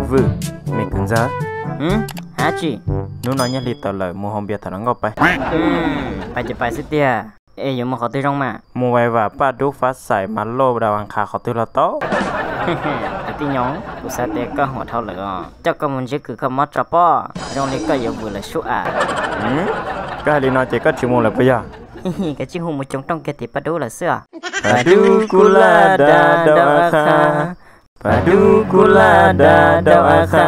Vwm, me kwv ntxawg. Dab tsi? Hnub no Nyiaj Hli tawm lawm, mus haus npias tham hluas nkauj pais. Pais ces pais xwb tiag. Es yuav mus qhov twg zoo mas? Mus vais vam paj dub fab xais mas loj dau a qha qhov twg los tau. Kwv tij Nyoog, kuv xav tias koj huam dhau lawm os, coj koj mus ntsib kwv koj mob tso pob, zoo li koj yuav vwm lawm sub as. Koj hais li no ces koj tsis mus lawm puas yog? Koj tsis hu mus coom rooj kiag tim paj dub lawm xwb os. Paj dub kuj laj dab dau a qha, paj dub kuj laj dab dau a qha.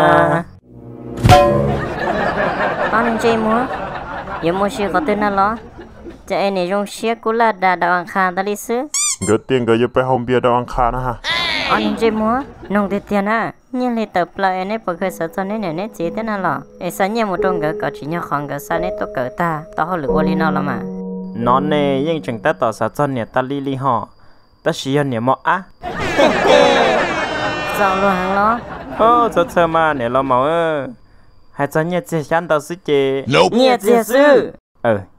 Ob niag ntsej muag, yuav mus si qhov twg na los? Cas es niam zoo siab kuj laj dab dau a qha ntag li xwb. Nkawd tias nkawd yuav pais haus npias dau a qha na ha. Ob niag ntsej muag, noog tiag tiag na, Nyiaj Hli tawm plaws es neb puas khaws xav txog neb niam neb txiv thiab na los? Es xa nyiaj mus rau nkawd kom tsim nyog qhov nkawd xa neb tuaj kawm tag tau hauj lwm ua li no los mas. No ne yeej tseem tab tom xav txog niam tas li li ho, tab sis yog niam mos ab. Txaus luag heev los? Txhawj txhawj mas niam los maum, hais txog nyiaj txiag xyab ntau xwb ces. Nyiaj txiag xwb.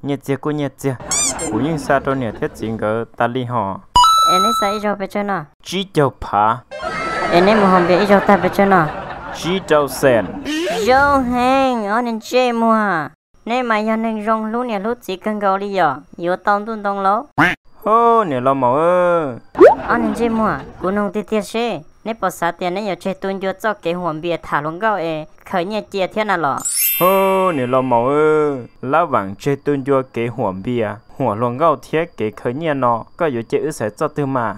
Nyiaj txiag kuj nyiaj txiag, kuv yeej xa rau niam thiab txiv nkawd tas li ho. Es neb xa ib zaug pes tsawg no? Tsib caug phav. Es neb mus haus npias ib zaug tag pes tsawg no? Tsib rau xees. Zoo heev ob niag ntsej muag, neb mas yog neeg zoo hlub niam hlub txiv kawg nkaus li yom, yuav tau ntuj ntoo lauj. Ho niam los maum. Ob niag ntsej muag, kuv noog tiag tiag seb neb puas xav tias neb yuav tseg tu ncua txoj kev huam npias tham hluas nkauj es khaws nyiaj cia thiab na los? Ho niam los maum, lab vaam tseg tu ncua kev huam npias, huam hluas nkauj thiab kev khaws nyiaj no, koj yuav cia wb xaiv txoj twg mas?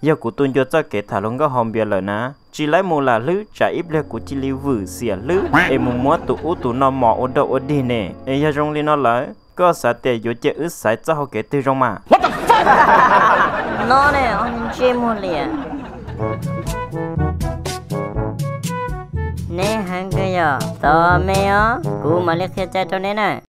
Yog kuv tu ncua txoj kev tham hluas nkauj haus npias lawm na, tsis laib mus lam hlwb, tsam ib pliag kuv cia li vwm xiam hlwb es mus muab tus ub tus no mos ua dog ua dig ne. Es yog zoo li no lawm, koj xav tias yuav cia wb xaiv txoj hau kev twg zoo mas? No ne ob niag ntsej muag liam, neb heev kawg yog tos me os, kuv mam li qhia cai rau neb na.